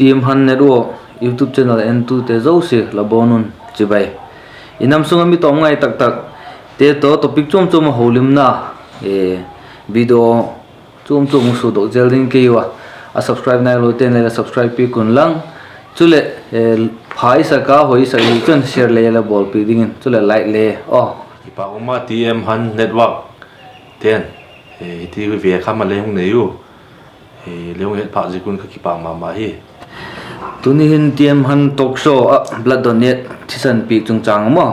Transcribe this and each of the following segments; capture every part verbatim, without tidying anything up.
T M Hunt Network YouTube channel entute zosia la bawn un chibai. I nam sung ah mi tawm ngai tak takte tawh topic chuam chuam a holimna, video chuam chuam hung sudok zel ding ka hiu a. A subscribe nailote'n le la subscribe piak unlang, chuleh pha i sak a, hoi i sak hi chun share le la bawlpiak dingin, chuleh like le aw. Kipâk um a, T M Hunt Network te'n hiti ve kham a le hung nei u, le hung het phâk ziak un ka kipâk ma ma hi. Tuni hin T M Hunt Talk Show ah blood donate thisan piak chungchâng a maw,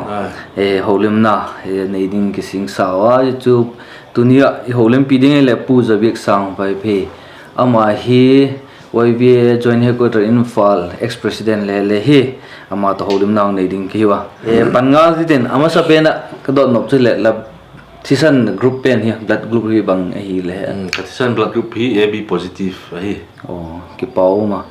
holimna nei ding kisingsau a chu. Tuni ah i holimpi ding ahileh Pu Zabiaksang Vaiphei, ama hi Y V A Joint Headquarter Imphal ex-president le le hi, ama tawh holimna nei ding ka hiu a. Pan ngal zitin, a masapen ah ka dot nop chu leh la thisan group pen hi, blood group hi bang ahi le? Ka thisan blood group hi A B positive ahi. Kipâk um a,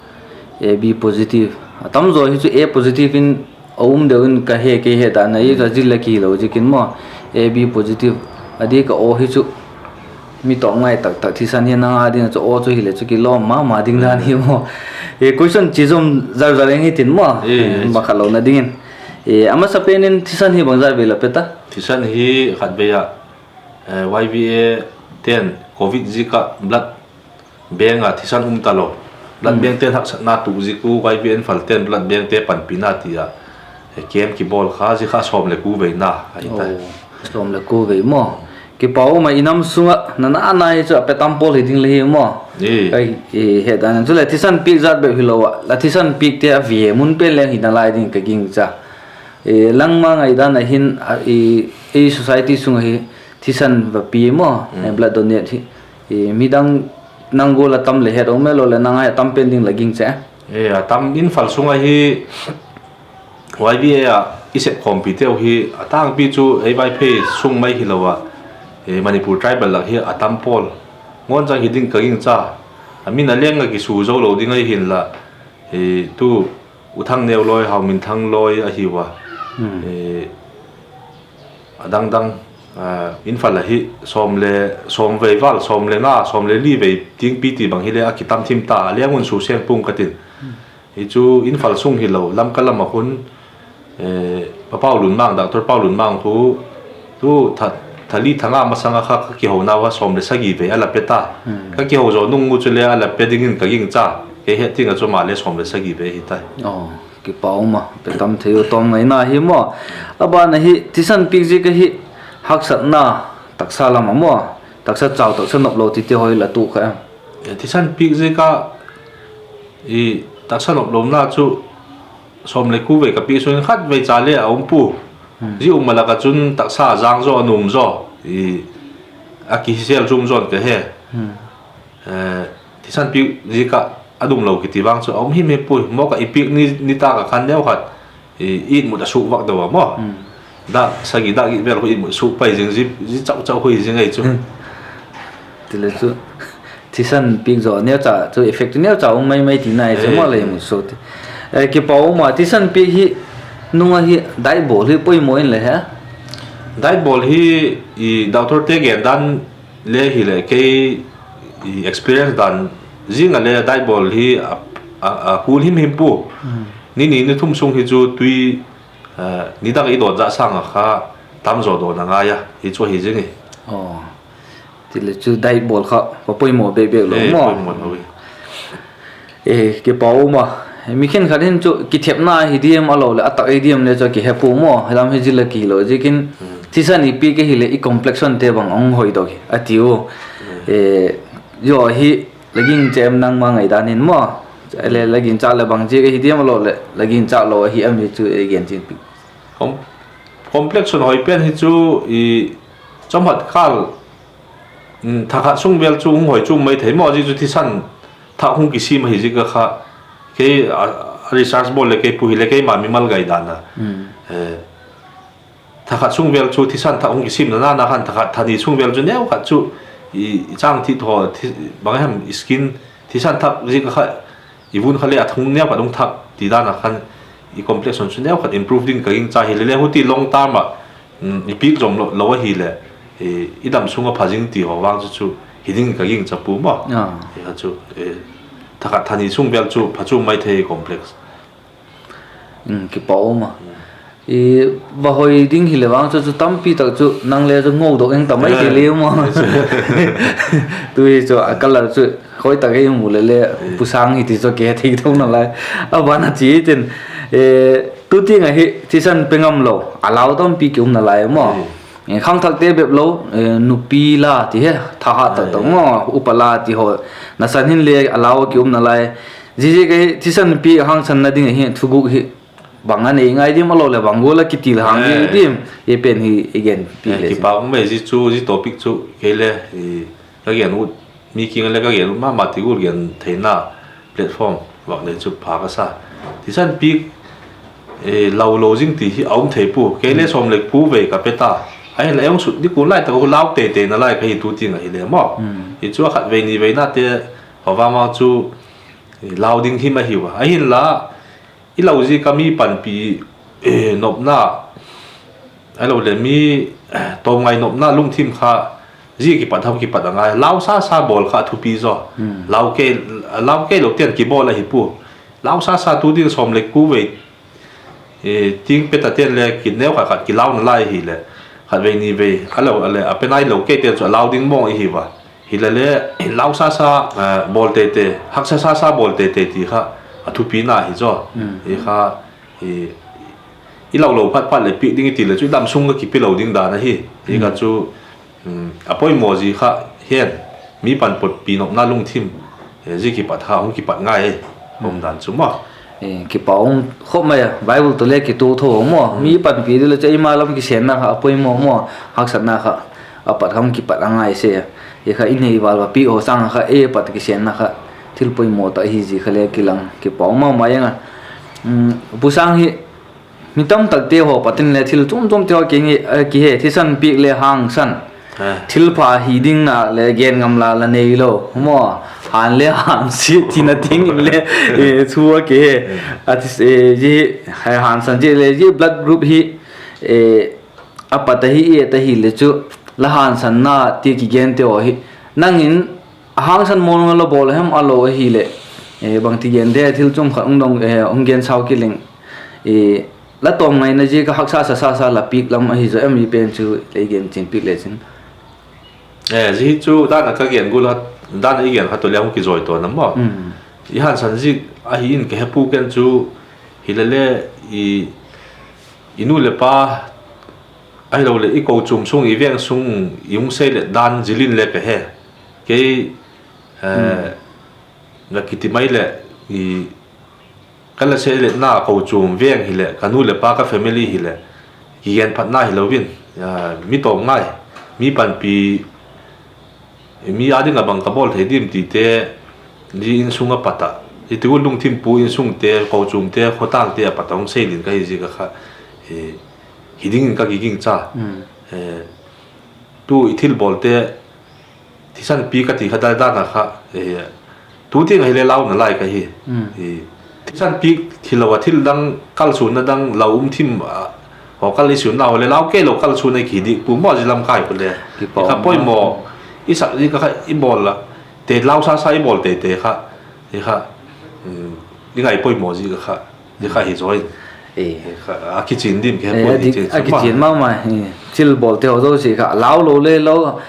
A B positive. A tam zaw hi chu A positive in a um deu in ka he, kei he dan a, i ka zil le kihilo ziakin maw. A B positive a di ka aw hi chu mi tawm ngai tak tak thisan hi nang a ding a chu aw chu hileh chu kilawm ma ma ding dan hi maw. Question chi zom zar zar eng hitin maw, ma khat lona dingin. A masapen in thisan hi bangzat vei la pe ta? Thisan hi khatvei ah Y V A te'n Covid ziak ah blood bank ah thisan um talo, blood bank te'n haksatna tuak ziak u Y V A Imphal te'n blood bankte panpina ti ah camp kibawl kha, zia kha sawm le kua veina ahi ta. Sawm le kua vei maw. Kipâk um a, i nam sung ah na na na hi chu a pe tam pawl hi ding le hi maw. He dan chuleh thisan piak zat bep hilo ah la thisan piakte a via mun pen leng hi nalai ding ka gingcha. Nangma ngaidan a hin, ei society sung ah hi thisan va pia maw, blood donate hi, midang nang gual a tam le het um e, lo leh nang a tam pen ding la gingcha? A tam Imphal sung ahi, Y V A ah i sep khawmpiteu hi a tângpi chu ei Vaiphei sung mai hilo ah, Manipur tribal lak hi a tam pawl ngawn chang hi ding ka gingcha. A min a leng a kisu zo lo ding ahi hinla, tu U Thangneu lawi, Hauminthang lawi ahiu a, a dang dang, Imphal ah hi sawm le, sawm vei val, sawm le nga, sawm le li vei tingpi ti bang hile a kitam thim ta a, leng un su seng pung ka tin. Hi chu Imphal sung hilo, Lamka lam ah khun, Pa Paulunmang, Doctor Paulunmang khu, tu tha li tha nga masang a kha ka kihonau a sawm le sagi vei a la pe ta. Ka kiho zaw nung u chule a la pe dingin ka gingcha. Kei het tiang ah chu ama le sawm le sagi vei hi ta. Kipâk um a, pe tam thei u tawm ngaina hi maw. A ban ahi, thisan piak ziak ahi, haksatna, taksa lam ah maw, taksa chau taksa noplo tite hoi la tu kha em? Thisan piak ziak a taksa noplona chu sawm le kua vei ka piak sung in khatvei cha le a um pua. Zia um a lak ah chun taksa a jang zaw, a nuam zaw, a kihisel chuam zaw in ka he. Thisan piak ziak ah a nuamlo kiti vang chu a um him him puai. Mawk ah i piak ni, nitâk ah khan neu khat i itmut a suk vak deu a maw. Dak sagi dak giat vel khu itmut suk pai zing, zia chau chau khu hi zing ahi chu. Tile chu thisan piak zaw neu cha chu effect neu cha um mai mai tina hi chu maw, le mu so ti. Kipâk um a, thisan piak hi nung ahi, diet bawl hi poimaw in le he? Diet bawl hi doctorte gen dan le hileh kei experience dan zing a le diet bawl hi a kul him him pua. Ni ni ni thum sung hi chu tui, ni dang i dawn zah sâng ah kha tam zaw dawn a ngai a, hi chu ahi zing hi. Tile chu diet bawl kha va poimaw bek bek lo maw. Kipâk um a, mi khenkhat hin chu kithepna hi diam a lo leh a tak hi diam le chu a kihe pua maw, lam hi zil a kihilo ziakin, thisan i piak ahileh i complexionte bang a hung hoidok hi a tiu. Zia hi la gingcha em, nangma ngaidan in maw, le la ginchâk leh bang ziak ahi diam a lo leh la ginchâk lo ahi am hi chu ei gen chian piak. Complexion hoi pen hi chu chawmkhat kâl, tha khat sung vel chu hung hoi chuam mai thei maw, zia chu thisan thak hung kisim ahi ziak a kha, kei a research bawl leh kei pu hileh keima mimal ngaidan a, tha khat sung vel chu thisan thak hung kisimna na khan tha khat tha ni sung vel chu neu khat chu i chang thit haw, bang hem skin, thisan thak ziak a kha i vun kha le a thung neu khat hung thak ti dan a khan i complexion chu neu khat improve ding ka gingcha hileh le huti long term ah i piak zom lo ahileh i dam sung a pha zing ti haw vang chu chu hi ding ka gingcha pua maw. Hi kha chu tha khat tha ni sung vel chu phachuam mai thei complex. Kipak um a. I, va hoi ding hileh vang chu, chu tampi tak chu nang le chu ngodok eng ta mai thei le maw. Tu hi chu a color chu hoi tak ei mu le le, Pu Sâng hi ti chu kihethei tho nalai. A ban a chi tin, tu tiang ahi thisan pe ngam lo, a lau tampi ki um nalai maw. Khangthakte bep lo, nupi la ti he thahat tak tak maw, upa la ti haw, nasan hin le a lau ki um nalai. Ziaziak ahi thisan pi a hangsanna ding ahi thuguk hi bang a nei ngai diam a lo leh bang gual a kitil hang di diam, i pen hi i gen pi le. Kipak um e, zia chu zia topic chu kei le ka gen ut, mi kiang le ka gen ut ma ma ti gual gen theina platform vak nei chu pha ka sa. Thisan pi lau lo zing ti hi a um thei pua, kei le sawm le kua vei ka pe ta. Ahinla ei hung sut ding kuan lai tak u lau tei tei nalai ka hi tu tiang ahile maw. Hi chu a khat vei ni veinate haw vang vang chu lau ding him ahiu a. Ahinla i lau ziak a mi panpi nopna, ahilo le mi tawmngai nopna lungthim kha zia kipat ham kipat a ngai. Lau sa sa bawl kha a thupi zaw. Lau kei lo tiang kibawl ahi pua. Lau sa sa tu ding sawm le kua vei ting pe ta ten le kineu khat khat kilau nalai ahileh, khat vei ni vei a lo a le a pe nai lo kei ten chu a lau ding mawng ihi a. Hilale lau sa sa bawl tei tei, haksa sa sa bawl tei tei ti kha a thupina hi zaw. I kha i lau lo phat phat leh piak ding i ti leh chu i dam sung ka kipe lo ding dan ahi. Hi kha chu a poimaw zi kha hen, mi panpi nopna lungthim zia kipat kha hung kipat ngai, umdan chu maw. Kipak um khop mai a, Bible tawh le kituak tho maw. Mi panpi ding le chu eima lam kisenna kha a poimaw maw, haksatna kha a pat kha hung kipat a ngai se. Hi kha i nei val va piak haw sâng kha ei pat kisenna kha thil poimaw tak hi zi kha le kilang, kipak um ma ma eng a. Pu Sâng hi mi tam takte haw pat in le thil chuam chuamte haw kihe, thisan piak le hangsan, thilpha hi ding na le gen ngam la la neilo maw, han le han si tina ding in le thu a kihe. Hangsan zia le zia blood group hi a pat ahi, a ta hile chu la hangsanna ti kigente haw hi nang in a hangsan mawl nga la bawl hem a lo ahileh, bangti gen de thil chuam khat hung gen sau kileng, la tawmngaina ziak a haksa sa sa sa la piak lam ahi zaw em i pen chu lei gen chian piak le chin. Zia hi chu dan a ka gen gual a, dan a i gen kha tawh le hung kizawi tawn a maw. I hangsan ziak ahi in ka he pua ken chu, hilale i nu le pa ahilo leh i kochuam sung i veng sung i hung seilet dan zil in le ka he. Kei na kiti mai leh ka la seiletna kochuam veng hileh ka nu leh pa ka family hileh kigenphatna hilo in, mi tawmngai, mi panpi, mi â ding ah bang ka bawl thei diam tite, zia insung a pat ah, i ti u lungthim pu insungte, kochuamte, khawtangte a pat a hung sei ding ka hi ziak a kha hi dingin ka kiging cha. Tu i thilbawlte thisan pi ka ti kha dai dan a kha, tu tiang ahile lau nalai ka hi. Thisan pi hilo a thil dang kalsuanna dang lau um thim, haw kal i sunna haw le lau kei lo kalsuan a kihi dik pua maw zia lam kai khu le. Kha poimaw i sak ziak a kha i bawl a, te lau sa sa i bawl tei tei kha, i kha i ngai poimaw ziak a kha, zia kha hi zaw in, a kichian dim, a kichian ma ma. Thilbawlte haw zosia kha lau lo le lo,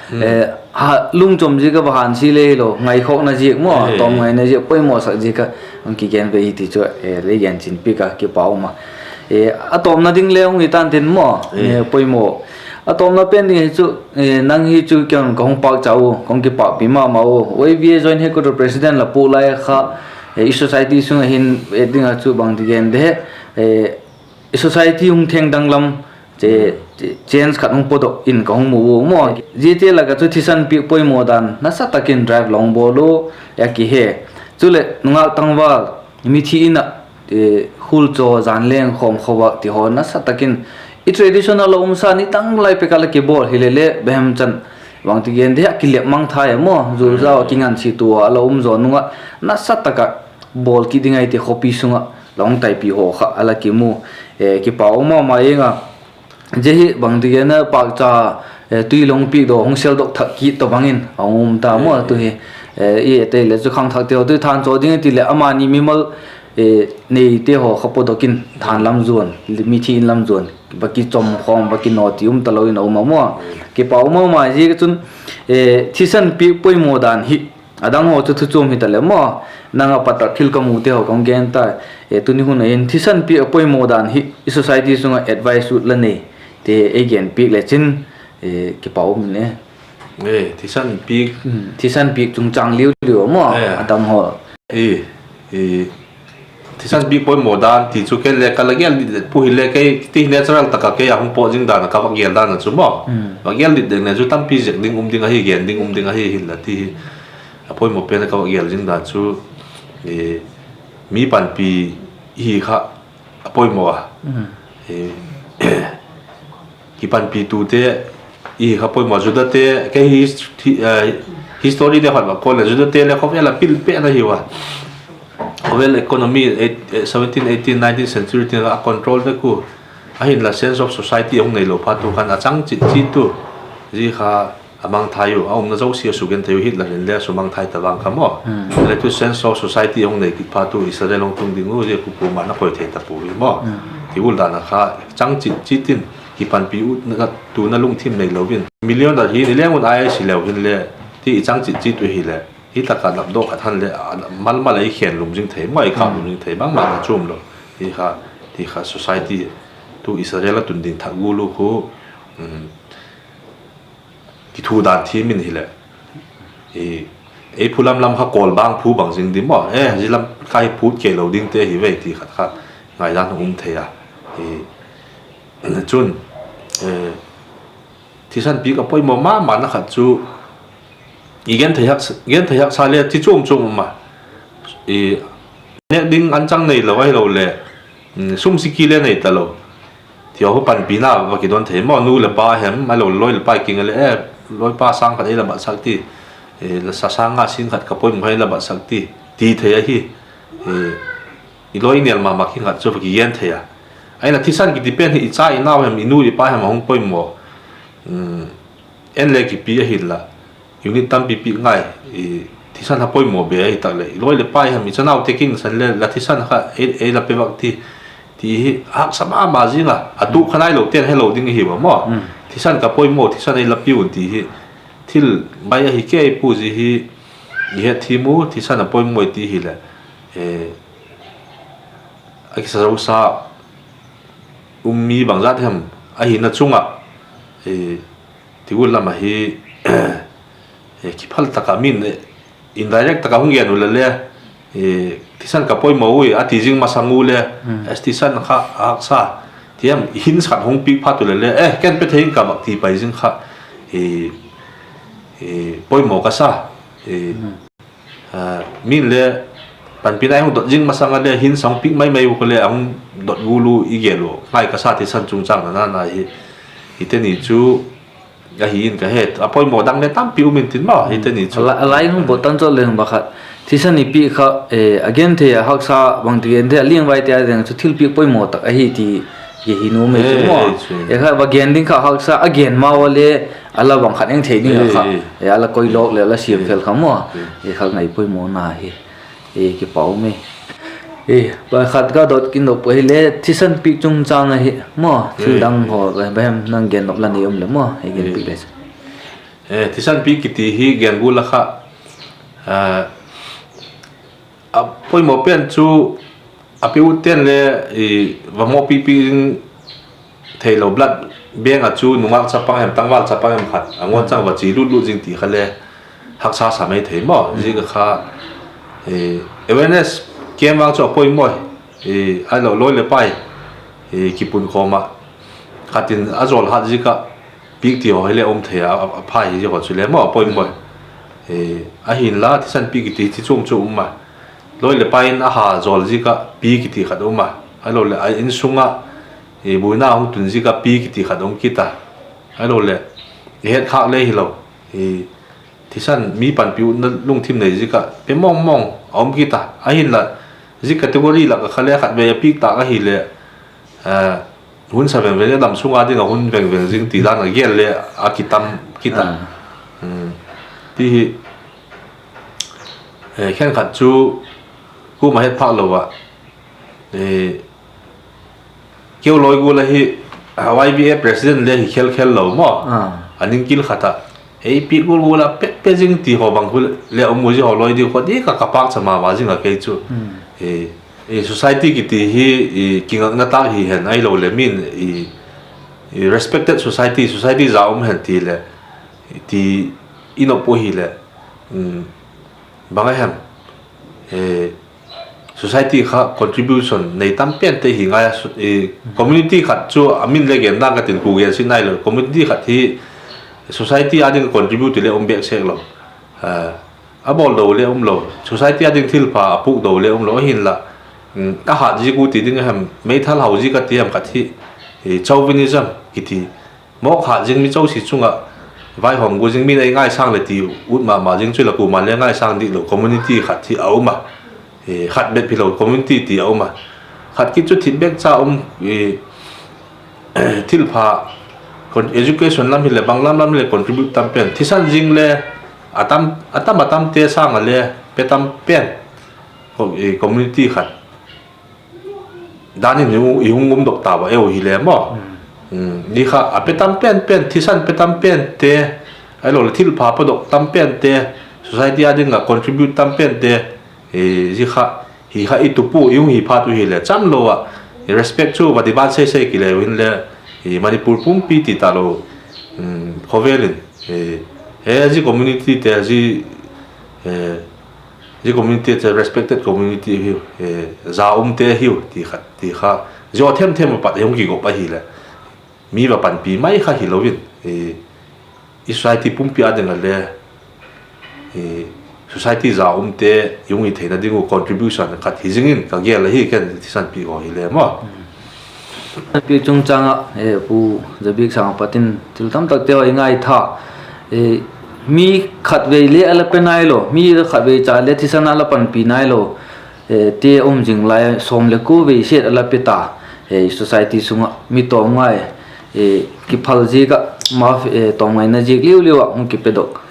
lungchom ziak a va hangsan le hilo, ngaikhawkna ziak maw, tawmngaina ziak poimaw sak ziak a hung kigen ve hi ti chu lei gen chian piak a, kipak um a. A tawpna ding le hung hi tan tin maw, poimaw. A tawpna pen ding hi chu, nang hi chu ken ka hung pâkcha u, ka hung kipâkpi ma ma u. Y B A Joint Headquarter President la pua lai kha, i society sung a hin et ding a chu bangti gen de, i society hung thengdang lam, change khat hung pawtdok in ka hung mu u maw. Ziate lak ah chu thisan piak poimaw dan nasa tak in drive la hung bawl u, a kihe. Chuleh nungak tangval, mithi in ah, khulchaw, jan leng, khawm khawvak ti haw nasa tak in i traditional a umsa ni dang lai pek a la kibawl hile le behemchan, bangti gen de, a kilep mangthai a maw, zulzau a kingansia tua a la um zaw nung ah nasa tak ah bawl kit ding ahi ti khawpi sung ah la hung taipi haw kha a la kimu. Kipak um ma ma eng a. Zia hi bangti gen a pâkcha, tui la hung piak daw, hung seldok thak kit tawh bang in a hung um ta maw tu hi. I et leh chu khangthakte haw tu thanchaw ding ti leh amani mimal neite haw kha pawtdok in than lam zuan, mithi in lam zuan, va kichom khawm, va kinaw ti um talo in a um a maw. Kipak um a um a, ziak a chun thisan piak poimaw dan hi a dang haw chu thu chuam hita leh maw, nang a pat ah thil ka mute haw ka hung gen ta. Tuni hun ah hin thisan piak a poimaw dan hi i society sung ah advice ut la nei te ei gen piak le chin, kipak um in e. Thisan piak chungchâng liu liu a maw, a dang haw. Thisan piak poimaw dan ti chu ken le ka la gel dit pu hile kei ti natural tak ah kei a hung pawt zing dan ah ka va gel dan ah chu maw, va gel dit ding le chu tampi zek ding um ding ahi, gen ding um ding ahi hinla ti hi a poimaw pen ah ka va gel zing dan chu mi panpi hi kha a poimaw a. Kipanpitute i hi kha poimaw. Judate kei history te khat va kol leh Judate le khawvel a pil pen ahiu a, khawvel economy seventeen, eighteen, nineteenth century tin a control vek u. Ahinla sense of society a hung neilo phat u khan a chang chit chit u, zia kha a mangthai u, a umna zosia sugen thei u, Hitler in le sumangthai ta vang kha maw. Le tu sense of society a hung nei kit phat u Israel hung tung ding u zia khu kuama na koi thei ta pua hi maw. Ti ul dan a kha chang chit chit in kipanpi u, tuna lungthim neilo in million a hi ni leng un ai si leu hinle ti i chang chit chit u hileh, hi tak ah lapdawk khat han leh mal mal ei khen lum zing thei maw, ei khâk lum zing thei, bangma a chuam lo. Ti kha society tu Israel a tun ding thak gual u khu kithu dan thiam in hileh, ei phu lam lam kha kawl bang phu bang zing di maw, e zia lam kha hi phut kei lo dingte hi vei ti khat kha ngaidan hung um thei a. Chun thisan piak a poimaw ma ma na khat chu i gen thei haksa le chi chuam chuam um a, nêk ding anchang neilo ahiloleh sum siki le nei talo ti haw panpina va kidon thei maw. Nu leh pa hem ahiloleh lawi leh pai kiang a le, e, lawipa sâng khat ei la batsak ti, la sa sâng nga sîng khat ka poimaw kha ei la batsak ti, ti thei ahi. I lawi i nêl ma ma kiang khat chu va kigen thei a. Ahinla thisan kiti pen hi i cha i nau hem, i nu i pa hem a hung poimaw en le kipi ahinla, unit tampi piak ngai, thisan kha poimaw be ahi tak leh i lawi leh pai hem, i chanaute kiang san le la thisan kha ei la pe vak ti, ti hi haksa ma ma zing a, a tuak kha nailote'n helo ding ahi ua maw. Thisan ka poimaw, thisan ei la piu ti hi thil mai ahi kei pua, zia hi i hetthiam u, thisan a poimaw ti hileh a kisa zosa um mi bangzat hem ahina chung ah, ti gual lam ahi, kiphal tak ah min indirect tak ah hung gen u le le, thisan ka poimaw ui a ti zing masang u le, thisan kha a haksa ti hem hints khat hung piak phat u le le, e, ken pe thei ing ka vak ti pai zing kha poimaw ka sa. Min le panpina ei hung dot zing masang a le hints a hung piak mai mai u kha le a hung dot gual u i gel u ngai ka sa, thisan chungchâng na na hi. Hite ni chu ahi in ka he, a poimaw dang le tampi um intin maw, hite ni chu. A lai hung bot tan chu leng ba khat, thisan i piak kha a genthei a haksa, bangti genthei a liangvaite a ding chu thilpiak poimaw tak ahi ti hi nuam ei chu maw. E kha va gen ding kha haksa, a gen ma ua le a la bang khat eng thei ding a kha, a la koi lawk leh a la siam fel kha maw. E kha ngai poimawna hi. Kipak um e. Pakhat ka dot kin dot pu hile thisan piak chungchâng ahi maw, thil dang haw ba hem nang gen nop la nei um le maw, ei gen piak le. Thisan piak kiti hi gen gual a kha a poimaw pen chu a pe utte'n le va mawpi piak ding theilo, blood bank ah chu nungak chapang hem, tangval chapang hem khat a ngawn chang va chia lut lut zing ti kha le haksa sa mai thei maw. Zia kha awareness camp vang chu a poimaw, ahilo lawi leh pai kipunkhawm ah khat in a zawl hat ziak ah piak ti haw hile um thei a, a phai hi zia haw chu le maw a poimaw. Ahinla thisan piak kiti chi chuam chuam um a, lawi leh pai in a ha zawl ziak ah piak kiti khat um a, ahiloleh a insung ah buaina hung tun ziak ah piak kiti khat um kit a, ahiloleh i het khâk le hilo, thisan mi panpi utna lungthim nei ziak ah pe mawng mawng a um kit a. Ahinla zia category lak ah kha le khatvei a piak tâk ahileh hun sa veng veng le damsung a ding ah hun veng veng zing ti dan a gel le a kitam kit a. Ti hi Khenkhat chu kuama het phâk lo ah, keu lawi gual ahi, Y B A president le hi khel khel lo maw. A ning kil khat ah, ei piak gual gual ah pet pe zing ti haw bang khu le um u, zia haw lawi diu kha di ka, ka pâkcha ma ma zing a kei chu. Society kiti hi kingakna tâk hi hen ahiloleh min respected society, society za um hen ti leh, ti i nop u hileh, bang a hem, society kha contribution nei tam pente hi ngai a, community khat chu a min le gen dan ka tin, ku gen sin nai lo, community khat hi society â ding contribute ti le um bêk sek lo, a bawl do le um lo, society â ding thilpha a puk do le um lo, ahinla, a hat ziak u ti ding a hem, meithal hau ziak a ti hem khat hi, chauvinism kiti, mawk hat zing, mi zosia chung ah vaihawm gua zing, mi'n ei ngaisâng leh ti ut ma ma zing chu la, kuama'n le ngaisâng dik lo, community khat hi a um a, khat bep hilo community ti a um a, khat kit chu thip bêk cha um, thilpha, education lam hileh bang lam lam leh contribute tam pen, thisan zing le a tam a tamte sâng ah le pe tam pen, community khat dan in i hung umdok tau a eu hile maw. Ni kha a pe tam pen pen, thisan pe tam pente, ahiloleh thilpha padok tam pente, society â ding ah contribute tam pente, zia kha, hi kha i tup u, i hung hi phat u hile chamlo ah, respect chu va demand sei sei kile u hinle, Manipur pumpi ti talo, khawvel in, he, zia community te, zia community chu respected community hiu, za umte hiu ti khat ti kha, zia them them a pat i hung kigop ahileh, mi va panpi mai kha hilo in, i society pumpi â ding ah le society za umte i hung hi theina ding uh contribution khat hi zing in ka gel ahi, ken thisanpi haw hile maw. Pi chungchâng ah, Pu Zabiaksang a pat in thil tamtakte haw i ngaitha, mi khatvei le a la pe nailo, mi khatvei cha le thisan a la panpi nailo, ti um zing lai, sawm le kua vei set a la pe ta, society sung ah mi tawm ngai, kiphal ziak ah, tawm ngaina ziak liu liu ah hung kipedok,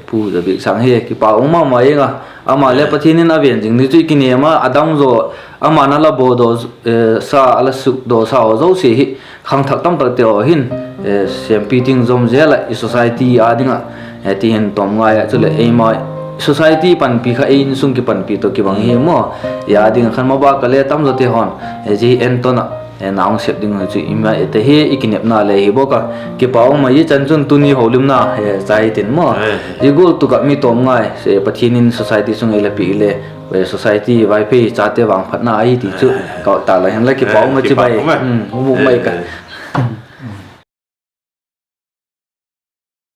Pu Zabiaksang hi kipak um ma ma ing a, ama le Pathian in a ven zing ni chu i kinêm a, a dam zaw, ama'n a la bawdaw sa, a la sukdaw sa haw zosia hi khangthak tamtakte haw hin, sêmpi ting zom zel ah i society â ding ah, ti hin tawm ngai ah chuleh eima society panpi kha ei insung kipanpi tawh kibang hi maw. I â ding ah khan mabâk a le tamzawte haw'n, zia hi enton ah, na hung sep ding uh chu i ma ete hi i kinepna le hi bawk a, kipak um a, i chan chun tuni holimna chai tin maw, zia gual tuk ah mi tawm ngai, Pathian in society sung ei la piak le, society Vaiphei chate vangphatna ahi ti chu ka tâk la hin la kipak um a chi bai, um mai ka